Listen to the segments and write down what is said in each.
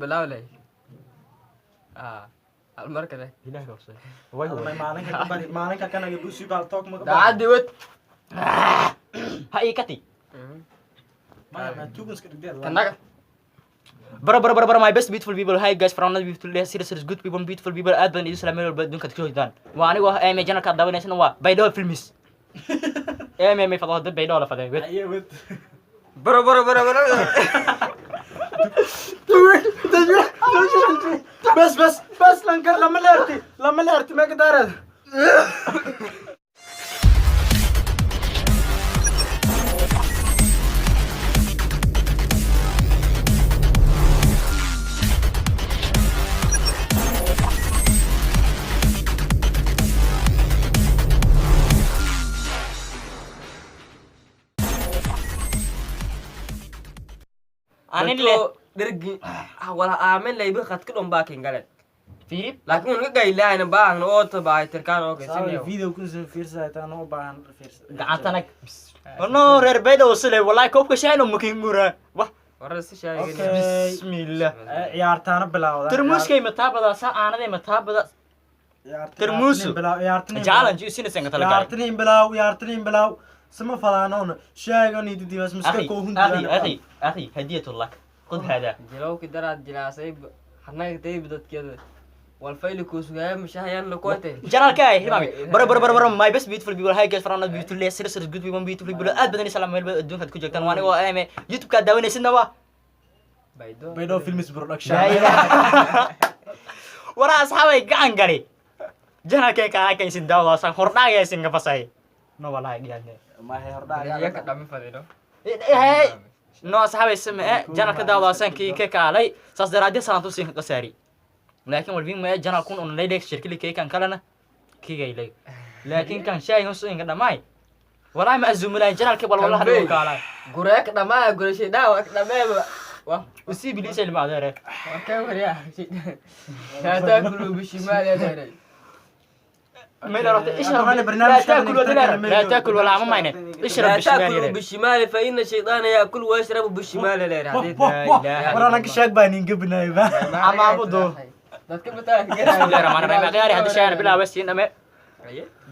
Bilaawley. Ah, hal mar kale. Ilaah qabsay. Way May maalinka ka bari maalinka kanaga busi bal talk maga. Daacadii wad. Ha ii kati. Ma tugan iska dhigdeed. Kanaga. Bro, bro, bro, bro, my best beautiful people. Hi guys, from not beautiful day, serious, serious, good people, beautiful people. Aad baan idin salaamay walba adduunka aad ka joogtaan. Waa anigoo ah AMA channelka aad daawanaysana waa Baydhabo Films. AMA may fadlo dad Baydhabo la faday. Wait. Aye wad. Bro, bro, bro, bro. Bas bas bas lankar lama leerti lama leerti ma ka daarad. Anin leh. Dhergi wala aamin laybi khadka dhan baa kingale. Fiiri. Laakiin unga gaylaayna baahna oo tabaay tirkaan oo Sawi kaysan. Video kun soo fiirsaday taan u baahan fiirsa. Gacantana. No, reer Baydhabo sile, wallahi koobka shaayna makin gura. Wah, Warar si sheegay. Okay. bismillah. Ciyaartaana bilaawda. Tarmuuskay mataabada, saa aanaday mataabada. Tarmuusu. Bilaw ciyaartani. Challenge isina sen ka talagalay. Ciyaartani bilaw ciyaartani bilaw. Sama falaanoon shaagan idi diwas miska أخي ko hun. أخي أخي أخي هدية لك خذ هذا. Jilowki daraad jilaasay xanaga tayb dadkeeda. Wal fayli ku sugaya mashahayaan la kootay. Channelka ay hilmaami. Bro, bro, bro, bro, my best beautiful people. Hi guys, from not beautiful day, serious, serious, good people, beautiful people. Aad badan salaam meel adduunka aad ku joogtaan. Waa anigoo AMA YouTube-ka aad daawanaysidna waa Baydo. Baydhabo Films Production. Waraa asxaabay gacan gali. Channelkay ka arkaysin daawadaasan hordhaagaysin ka fasay. No wallahi dhiyaadne. Ma hay hordhaa. Iyaga ka dhami fadhido. Hey, no asxaabay samee channelka daawadaasan kii ka kaalay saas daraaddeed salaan tusin ka qasaari. Laakiin walbin ma channel kun on leeyahay shirkili kay kan kalena kigay leey. Laakiin kan shay hoos inga dhamay. Wallahi ma azumulay channelka wal wallahi Kan haduu kaalay. Guraya ka dhamaa gurashay dhaawa ka dhamee. Wah, usii biliisa ilma adeere. waa ka wariyaa. Taa taakulu bishimaal ya dheeray. ما رحت اشرب طبعاً لا برنامج تاكل كان ولا يتكلم لا تاكل ولا عم معنا اشرب لا بالشمال تاكلوا يا بالشمال فإن الشيطان يأكل ويشرب بالشمال لا يرحم. War anaka shaag baan ingabinay ba. Ama abudu. Dadka mataa. بسم الله الرحمن الرحيم غير هذا الشيء انا بالله بس انما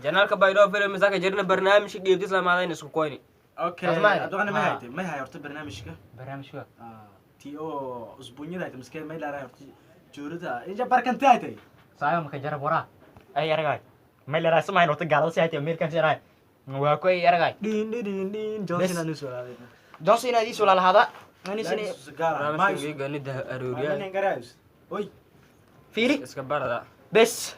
Janaalka Baydhabo Films aka jirna barnaamijka geebtis lamaadayn isku koyni. Okay. Asmaani. Adugana ma haytay ma hay horta barnaamijka. برنامج شو Ti oo usbuunyada haytay miskeen ma ilaahay horta joorida inja barkantay haytay. صايم ما كجرب وراه اي رجاي ما اللي راس ما ينوت قال سياتي امريكان سيراي واكو اي رجاي Dhin dhin dhin dhin Johnson anu soo aaday. جونسون هذه سؤال هذا ماني سني Barnaamijka ganida arooriya. Oy. فيري Iska barada. بس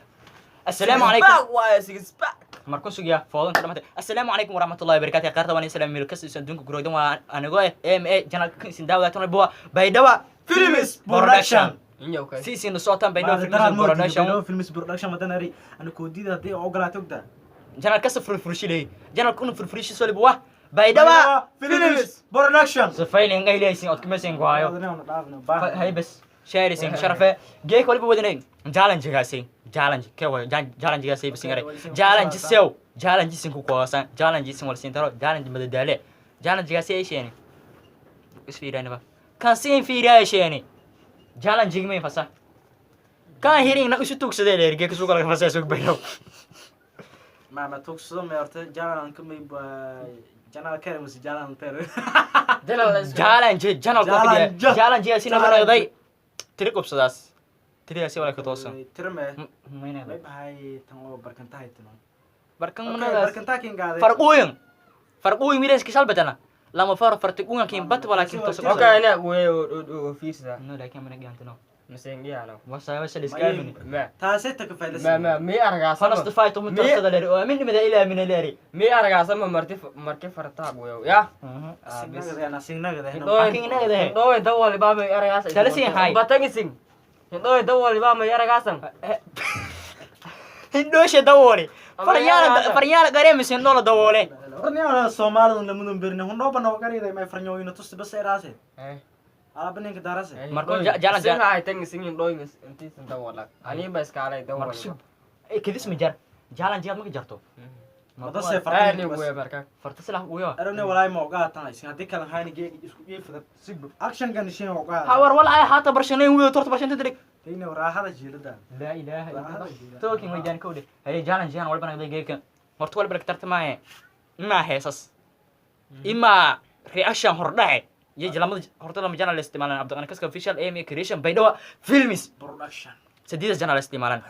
السلام عليكم Waa six pack. markuu sugiya foodan ka dhamatay. Assalaamu calaykum waraxmatullahi wabarakaatu. Qaarta waan salaam meel kasta isan adduunka guroodan waa anigoo ah AMA channelka isin daawadaatan bua Baydhabo Films Production. Inyow kay. Si isin socotaan Baydhabo Films Production. Baydhabo Films Production madan ari anu koodida hadii ogolaato ogda. Channel kasta furfurshilay channel kuna furfurishi soliba wah Baydhabo Films Production. safaynin qaylaysin od kuma sin waayo hay bas shaarisin sharafe geek waliba wadanay challenge gaasi challenge ke way challenge gaasi bas ngare challenge sew challenge sin ku koosan challenge sin wal sin taro challenge madadaale challenge gaasi ay sheeni is fiirayna ba kan sin fiiray sheeni challenge gimay fasa kan hirin na isu tugsadee leer geek suuqa laga fasay suuq bayro. Ma ma tugsado ma horta jalan ka may ba janal kare mus jalan tere. Janaal isku. Challenge channel ko Challenge. challenge gaasi na banaday tiri qubsadaas tirigaasi wala ka toosan. Tirme. Mayna May bahay tan oo barkantahay tan. barkan Okay, manadaas barkantaa kin gaaday. farqooyin farqooyin wiilas kisalbatana lama far fartiquun kin bat walakin toos. Okay, ina way oo fiirsa. No laakiin mana gaantino. Masengiyano. Wasa wasa liskaamini. Ma Taasay ta ka faa'iidaysan. ma ma mi argaasa. خلاص دفعت من ترصد لري من مدى الى من لري Mi argaasa ma marti marki fartaa weeyo. Ya. Sinagada sinagada. Akin inaga. Hindhoy dawal baa may argaasa. Tala siin hay. Batangisin. Hindhoy dawal baa may argaasan. هندوشه دوري فريالا فريالا قريم سن دوري. Warniyaa Soomaalidu lamudan berina hundhooba noo qariiday may farnyooyino tusi bas eraase. Alaaba ninka darase. Markuu jalan- Sin hay tangisin hindhoy intiisan dawala. Ani ba iska alay dawal. كذا اسمه جار جالان جياد ما جرتو. Madase Aani farta. weya marka. Farta silah uyo. Arone walaay ma ogaatan isin haddii kale hayna geegi isku iifada. Action kan shin ogaa. Hawar wal ay haata barshanayn wiyo torta barshanta dirig. Tayna raaxada jiilada. Laa ilaaha illa Allah. Talking way kowde. Hey, challenge yan walba nagday geeka. Horta walba la tartamaaye. Ima heesas. Ima reaction hordhace. Iyo lamada horta lama channel isticmaalan Abdiqani Kaska Official, AMA Creation, Baydhabo Films. Production. Sideedas channel isticmaalan.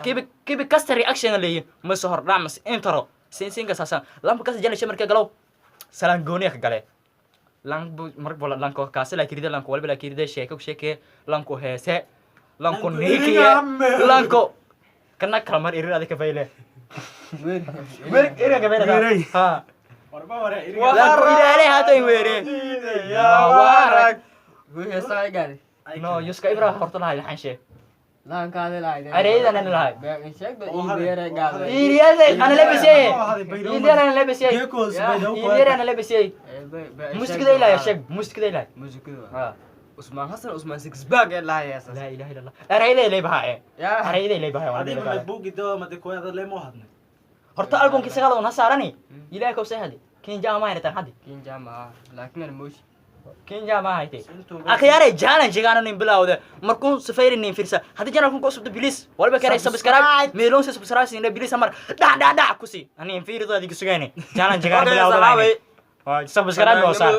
Kibi kibi kasta reaction leeyahay mase hordhac mase intro sinsinka saasan lamba kasta challenge marka galow salaan gooni ka gale lank mar bola lanko kaasi la kirida lanko walba la kirida sheeko sheeke lanko heese lanko Lanko nikiye iriga. Lanko kana kala mar irir adika fayle wer iriga ka fayle. Weeray. Ha. Warba ware. Lanko ilaale haatan weere. Warag. Wii heesa ay gaadi. No yuska ibra horta lahay xanshe. Laankaadi lahayd. Ereydan ana lahayd. Sheeg ba Oo ii haday, beere oo gaadi. haday. Iiriyada ana lebisay. Oo haday, Baydhabo. Iiriyada ana lebisay. Geekos Ya, Baydhabo. Iiriyada ana lebisay. Musikada ilaa sheeg, musikada ilaa. Musikada. Ha. Usmaan Hasan Usmaan six bag ee lahay heesas. Laa ilaaha illa Allah. Ereyda ilay bahaa. Yaa. Ereyda ilay bahaa. Adiga ma buugi doo ma dekoyada leemo hadne. Horta albumkii sagaal on ha saarani. Ilaahay kowsay hadi kinja ma hayrataan hadi. Kinja ma laakiin ana mooshi. Kinja ma haytay. Akhyaare, challenge gaana nin bilawde markuu safayri nin fiirsa hadii channel kun cusub, please walba kare subscribe meelon subscribe sin, please mar dhac dhac dhac kusi ani fiirido adiga sugayne challenge gaana bilawde subscribe oo saar.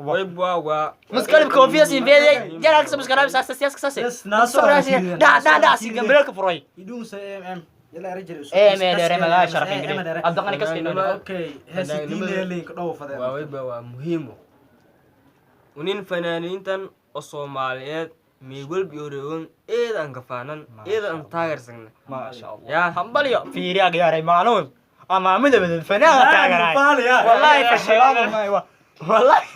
Way waa waa. Muskalib confiance in veday channel subscribe saas saas saas. Yes, naaso. Subscribe dhac dhac dhac si gambalka furay. Idunsa mm yala erajir. Eh me dheere magaa sharaf ingiri Abdiqani Kaski. Okay, heesidiin link dhow fadeen. Waa wayba waa muhiimo unin fanaaniintan oo Soomaaliyeed meegwalba iyo reewan eedan kafaanan eedan taageersagna. Maasha Allah. Yaa. Hambalyo fiiriya gaaray maanuun amaamada badal fanaanka taageray. Wallahi fashilaado ma wallahi.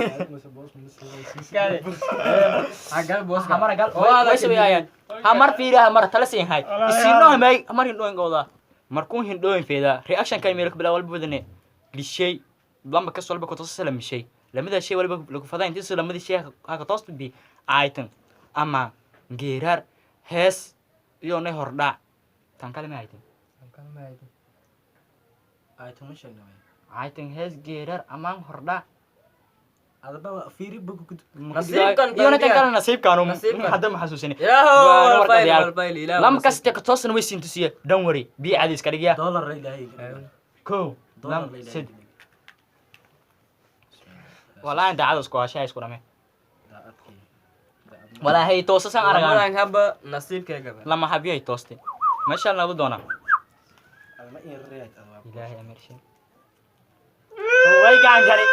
Hagal booska. Hamar gal way sameeyaan hamar fiiriya hamar tala siin hay isino hamay hamar hindhooyin gooda markuun hindhooyin feeda reaction kay meel bilaa walba badane lishay lamba kas walba ku toos la mishay lamida shay walba lagu fadaa intii lamida shay ha ka toos bi item ama geeraar hees iyo nay hordhac tan kale ma item. Ay tuma sheegnay. Item, hees, geeraar amaan hordhac. Adaba fiiri bugu gud. Nasiibkan. Iyona tan kale nasiibkaanu. Nasiibkan. Hadda ma xasuusini. Ilaahow. Waa walfayl warqadayaal. Walfayl ilaahow. Lama kasta ka toosan way siin tusiye. Don't worry, biyo caadi iska dhigiya. Dollar ilaahay. Kow. Dollar lam ilaahay. sid wallahi inta cadas ku hashaa isku dhame walaahay toosasan aragaan. Lamadan haba nasiibkayga ba. Lama habiyay tooste meesha lagu doonaa. Ma in reeyad adaba. Ilaahay ameershin way gacan galay.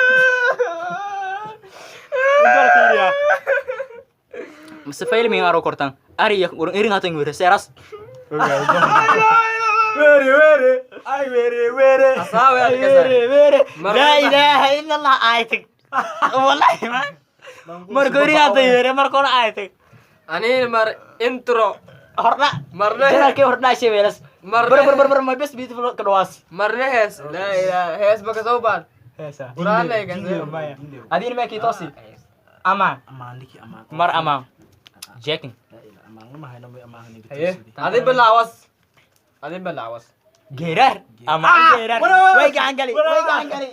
Mase faylmin aro kortan ariya irin hatan were seras. Were were ay were were. Asaawe arkaysaa. Were were. Mar- Laa ilaaha illa Allah aytag wallahi ma marka irin hatan were marka hore aytag. Aniin mar intro. Hordha. Marne. Janalkii hordhaa sheebeelas. Marne. Bar bar bar bar my best beautiful ka dhawaas. Marne hees laa ilaaha hees ba kasoo baan. Heesa. Quraan ay kasoo. Maya adiin meekii toosi amaan. Amaan niki amaan. Mar amaan jekin. Amaan lama hayno amaan niki. Haye adi bilaawas adi bilaawas. Geeraar amaan geeraar way gacan gali way gacan gali.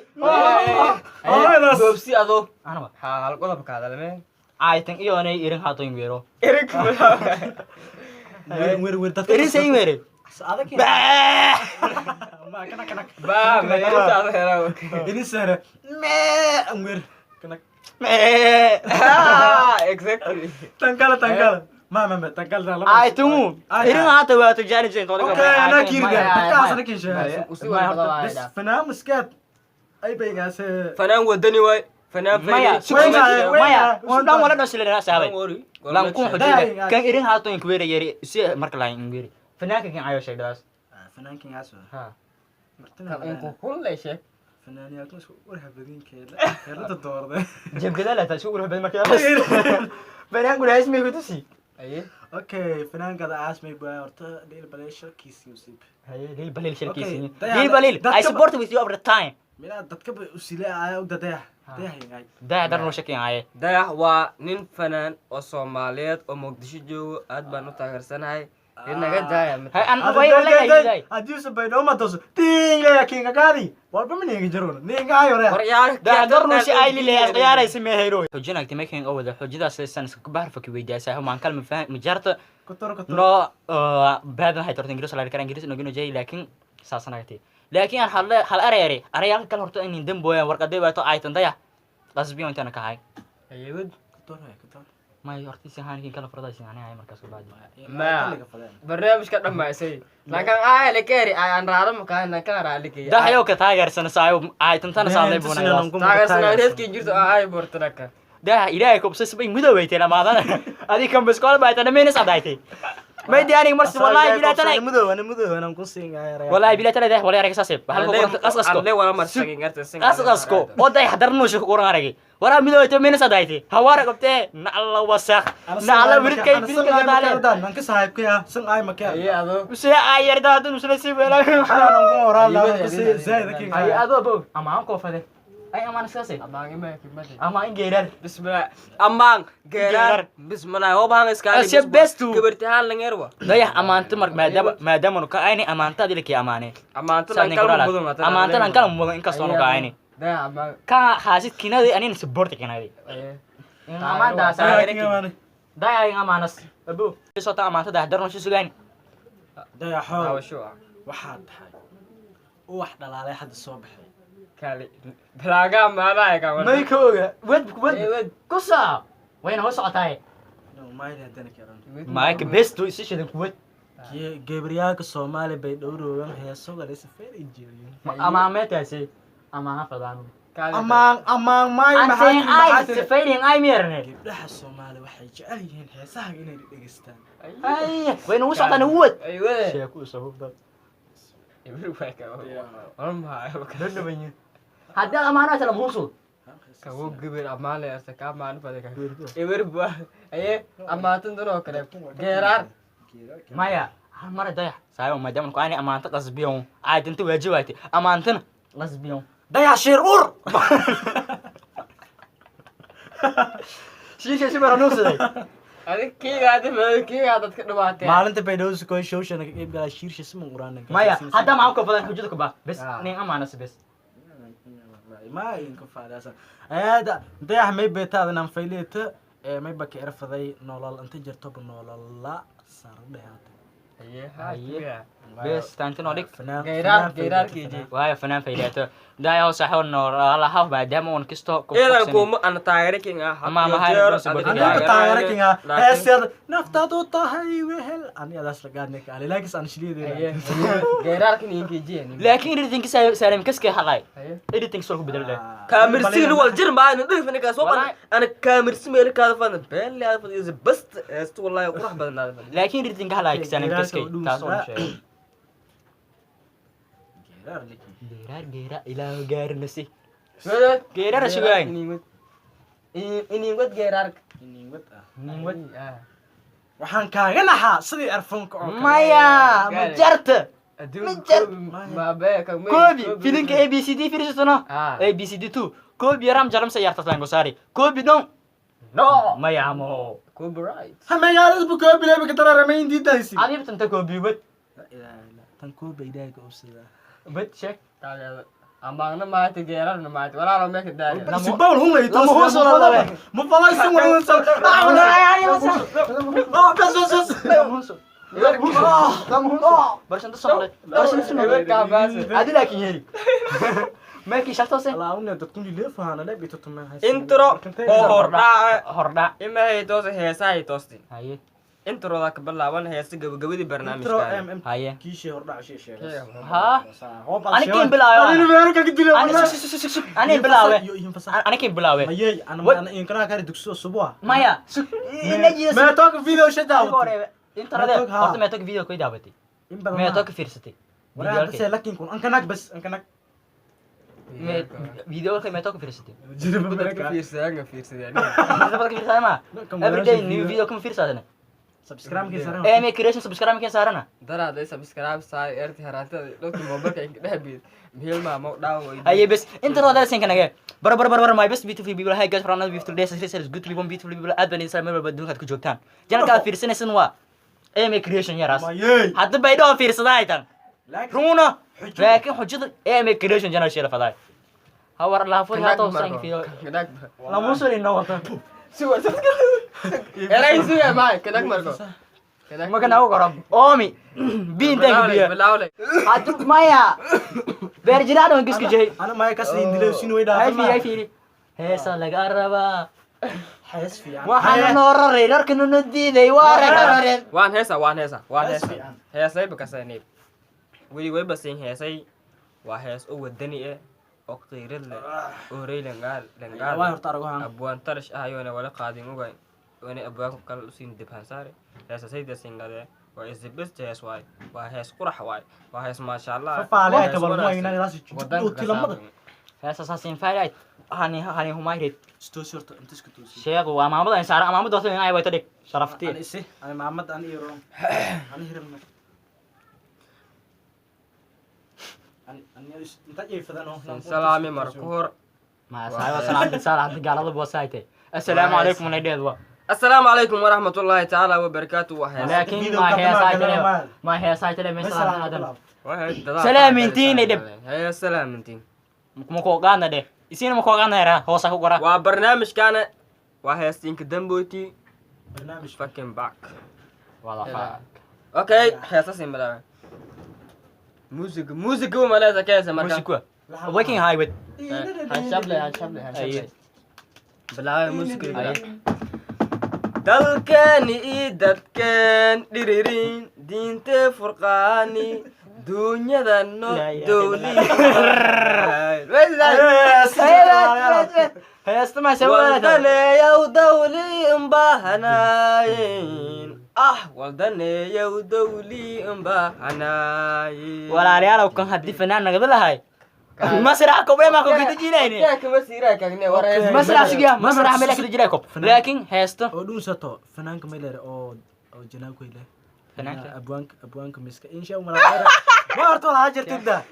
Goobsi ado. Anaba. Ha hal qodob ka hadalme. Aytan iyoonay irin haatoyn weero. Erik bilaaw. Were were were dadka. Irin sayin weere. Adag. Ma kana kana. Ba ma inta ada heraa. Ini sare. Me were kana. Exactly. Tankala tankala. Ma ma ma tankala lama. Aytumu irin haata waato jaani jain. Okay, ana kirga. Dadka asana kiisha. Usi waa Bas fanaan muskaad. Ay baygaase. Fanaan wadani waay fanaan. Maya. Wayga, maya wayga. On dhan wala dhashileena saabay lan kun xujida kan irin haatoyn kuweera yeri si marka lain weeri fanaanka kan ayo sheegdaas. Fanaankin aas. Ha. Martina. Inku kulle sheeg. Fanaaniyaalku isku warhabadin keela. Keelada doorday. Jebgada la taasi ugu badan markii fanaan gurays may ku tusi. Aye. Okay, fanaankada aas may baa horta dheel balay sharkiisii usiib. Haye lil balil sharkiisi. Okay, lil balil I support with you every time. Mila dadka ba usile ayaa u dadaya. Dadaya. Daa darno shakin aye. Dayax waa nin fanaan oo Soomaaliyeed oo Muqdisho joogo aad baan u taageersanahay. Inaga daaya. Hay an way wala ay. Haddii baydhabo matoso tinglaya kinga gaadi walba ma ninga jarona ninga ayore. Darnuushi ay lileeyahay khiyaaraysa meehayro xujinagti making oo wada xujadaas san iska baharfaki weydiyaasay humaan kalma faham majarta. Kutor kutor. No baadan hay torta ingiriis la kara ingiriis nogino jay, laakiin saasanagti, laakiin aan hal hal arayare arayal kal horto in damboya warqaday baato ay tandaya qasbiyo intana ka hay. Ayawad. Kutor hay kutor. May hortiisa haankin kala faradaasi ani hay markaas u baadi. Ma barnaamijka dhamaysay lankan aayale keeri ayaan raaro makaan lankan raalikay. Dahayow ka taageersan saayo ay tantana saalay bunay. Taageersanaa reedkii jirto oo ay bortanaka. Dah ilaahay kubsay sabay mudoweytay lamaadana adi kan biskool baa tana menes adaaytay may diyaarin marsi wallahi bilaa talay. Mudow ana mudow ana ku siinaya. Wallahi bilaa talay dah wallahi arag saasay hal ko qas qasko. Alle wala marsagin garta. Qas qasko oo day hadarnu shi qoran aragay waraa midoweytay menes adaaytay hawaara qabtee na alla wasakh na alla wiridkay wiridka gadaale. Nanka saaxiibkay ah san ay makee. Aye ado. Usee ay yarda hadun usle si weela. Waxaan ku oraa la ku si zaid kinga. Ay ado bo amaan ko fade ay amaan saasay. Amaang ima kimade. Amaan geerar. Bismillah amaang geerar bismillah oo baan iska. Ashe bestu. Gabartahan langeerwa. Dayax amaanta mar maadaama maadaama ka ayni amaanta adilkii amaane. Amaanta lan kala mudan. Amaanta lan kala mudan inkastoo nu ka ayni. Daa amaang. Ka xaasid kinadi anin support kinadi amaanta dayax amaanas abu soo amaanta dayax darno shi sugayn. Dayaxo. Hawsho ah. Waxaad tahay uwax dhalaalay hadda soo baxay. Kali balaaga maalaay ka. May ka oga wad wad kusa wayna hoo socotaay. No mayda hadana karan. Mike bestu isi shidan kuwad. Gabriyaalka Soomaali bay dhowroogan heeso galaysa feer injiiriyo. Amaameetaasi amaana fadaan. Amaan amaan maay. Maxay maxay ay sifaydin ay meerne. Gabdhaha Soomaali waxay jecel yihiin heesaha inay dhegeystaan. Ay wayna u socotaan wad. Aywade. Sheeko sababta. Ibir way ka war ma dadhabanyo haddii amaano tala muhusul. Kawo gibir amaale arta ka maan fade ka ibir ba aye amaatan dunoo kale geeraar. Maya hal mara dayax saayo maadaama ku aanay amaanta qasbiyon caadinta waajibaatay amaantana qasbiyon. Dayax shiir ur. Shiisha si bara nuusaday. Adig kiigaadi kiigaa dadka dhibaatee. Maalinta bay dhowrso koy showshana ka qayb galaa shiirsha siman quraan. Maya hadda maxaa ka badan xujada ku ba bes. Ah. Nin amaana bes. Ma inka faadaasa ayada dayax may beetaada nan fayleeta ee may baka erfaday nolol inta jirtoba nolola sardhehaata. Aye. Bes taantin oo dhig. Geeraar geeraarkii jee. Waayo fanaan fayleeto dayax saaxo noor alaha maadaama uun kisto ku Eedan kuma ana taageero king ah. Ama maxay noo soo bordhigay? Aniga taageero kinga heesyada naftaadu tahay wehel ani adaas la gaadnay ka laakis aan shiliyeeda. Geeraarkan inkii jee. Laakiin editingka saalim kaskay halay editing soo ku bedel leh. Kaamirsiin wal jir ma ana dhif ninkaas oo ana kaamirsi meel kaada fadan beel aad fadhiyo is best heesto wallahi qurux badan aad fadhiyo. Laakiin editingka halay saalim kaskay taas oo sheegay geeraar geera ilaahu gaarnasi geeraar sugayn. Iningwad geeraarka. Ningwad. Waxaan kaaga naxaa sidii erfoonka oo kale. Maya ma jarta. Koobi. Koobi filinka a b c d fiirsatano. Ah. A b c d two koobi ram jaram sa yarta tango sari koobi don No. maya amo. Copyright. Ha magaalada buu koo bilaabay ka tararama intii daysi. Adiib tanta koobi wad. Tan kooba ilaahay ka obsadaa. Wad sheeg. Amaangna maati geeraarna maati walaalo meesha daari. Si bawl hun lay Lama hoos wala labe. Ma falaysan wala sal. Ah bas bas bas. Barshanta socday barshanta socday. Adi laakiin heli meelkii shaltoose. Alaawna dadku leefahana la bito tuma. Intro oo hordhaca. Hordhac. Imahay toose heesahay toosti. Haye. Introda ka bilaaban heesa gabagabadii Intro barnaamijka. mm. Haye. Kiishii hordhac shii sheegay. Ha ani kiin bilaawe. Ani meelo ka dilo. Ani sug sug sug sug ani bilaawe. Ani kiin bilaawe. Mayay ana ana in kana kari dugsiyo subuha. Maya sug inajiisa. Ma toog video shada. Intarade horta meetog video koy daabatay meetog ka fiirsatay. Waraa bas lakin kun an kanak bas an kanak. Video ka meetog ka fiirsatay. Dadka fiirsadaan fiirsadaan. Inta badan ka fiirsaday ma everyday new video kuma fiirsadana. Subscribe ke saran. Ee me creation subscribe ke saarana. Daraaday subscribe saar erti haraantada dhowrkii mobilka inka dhex biid mihil maamo dhaawo. Aye bes inta roda sen kanage bar bar bar bar my best beautiful people, hi guys from another beautiful day. This is good to be one beautiful people aad baan inside meel walba adduunka aad ku joogtaan janalka aad fiirsanaysan waa AMA creation yaraas. Mayey. Hadda baydhoo fiirsadaytan. Laakiin Runa. Laakiin xujada AMA creation channel sheela faday. Hawar la furi hato san fiiro. La musul inoo wata. Eray suga maay kanak marko. Maka nago korom. Omi. Biin tan biya. Bilawle. Hadda maya. Beerjiraado giski jey. Ana maya ka siin dilay sin way Ay dhaafan. fiiri ay fiiri. Heesa laga rabaa. Xees fiican. Waxaan noo raray rarkana noo diiday waa rarareen. Waan heesa waan heesa waan Hees heesa. fiican. Heesay bakasanay. Weli way basin heesay. Waa hees oo wadani eh oo qiirad leh oo rey langaal langaal. Waa horta arago han. Abwaan tarash ah ayona wala qaadin ogay. Oona abwaanku kale usiin dibhaan saare. Heesasayda singade. Waa is the best hees waay. Waa hees qurax waay. Waa hees maasha Allah. Fafaale Waa ay hees tabar wanaagsan. ma inaga laasi Wadanka jiddo tilamada. kasaaban. Heesa saasin faaray. Hani hani humayrid. Istoosi horta inta isku toosi. Sheegu waa maamada in saara maamada wata inay wayto dhig. Sharaftii. Ana isi, ana maamad ana iro. Ana hirma. Ana ana inta jeefadano. Salaami marka hor. Ma saawa salaam salaam gaalada boosaayte. Assalaamu calaykum naydeed wa. Assalaamu calaykum waraxmatullaahi tacaala wabarakaatu. Waa hees. Laakiin ma heesaaytele ma heesaaytele ma salaam adam. Waa hees dadaal. Salaamintiin dhib. Hee salaamintiin. Kuma ku ogaana dheh. Isiina ma ku ogaana yara hoosa ku gora. Waa barnaamijkaana waa heestiinka dambooti Barnaamij. Fucking back. Wada fa. Okay, heesasin bilaabay. Music music uma leesa keesa marka. Music wa. Waking highway. Hanshable, hanshable, hanshable. Bilaabay music. Aye. Dalkeeni ii dadkeen dhiririn diinte furqaani duunyada no Laa ilaaha dowli. Heesta ma sawirada. Waldaneeyow dawli unbaahanayn ah waldaneeyow dawli unbaahanayn. Walaalayaal kan haddii fanaan nagada lahay. Masrax ko ma ko kita jilayne. Kama siiraa kagne wareer. Masrax sigiya masrax meel ka jilay ko. Laakiin heesta Oo dhunsato fanaanka meelere oo oo janaanku ile. Fanaanka? Abwaanka abwaanka miska insha Allah ma horta wala jirtida.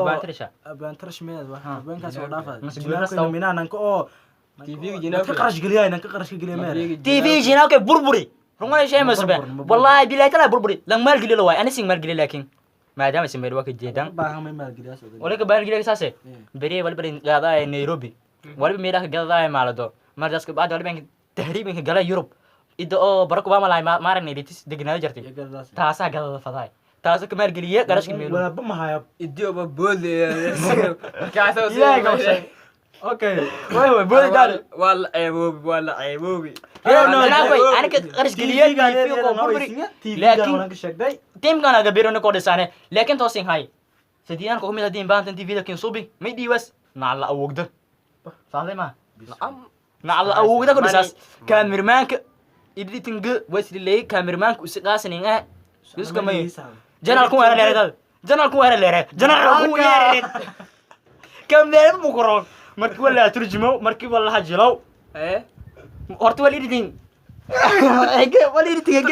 Baatrisha. Abwaan tarash meed waa abwaankaas oo dhaafa. Mas Janaanku guurasta. minaa nanka oo TV ka qarash geliyaa nanka qarash geliyaa meere. TV jinaw ke burburi. Rungan shay masbe. Burbur, burbur. Wallahi billahi tala burburi. Lang maal geliyo waay. Ani sing maal geliyo laakiin maadaama sin meel waa ka jeedaan. Baahan may maalgeliyaas oo. Wala ka baal geliyo saase. Beri wal beri gadaa Nairobi. Wal meelaha gadaa maalado. Markaas ka baad wal been tahriibinka gala Europe. Ida oo Barack Obama laay maaran elitis degnaada jartay. Taasaa gadada faday. Taasoo ka maal geliye garashka meel. Wala ba mahaya. Idioba boode. Ilaahay ka sheeg. Okay. Way way boodi daal. Waa la ceeboobi waa la ceeboobi. Aniga qarash geliye TV ko burburi. Laakiin waan ka sheegday. Tiimkan aga biro ko dhisane laakiin toosin hay sidiyaan ko kumid hadii baantan TV da kin subi may dhiiwas nacla awogda fahday ma nacla awogda ko dhisaas kaamirmaanka editing wesley kaamirmaanka usi qaasanin ah iska may janal ku weerar leeyahay janal ku weerar leeyahay janal ku weerar kaamir mu koron markii wala turjumo markii wala hajilow Eh? Horta wal editing wal editing.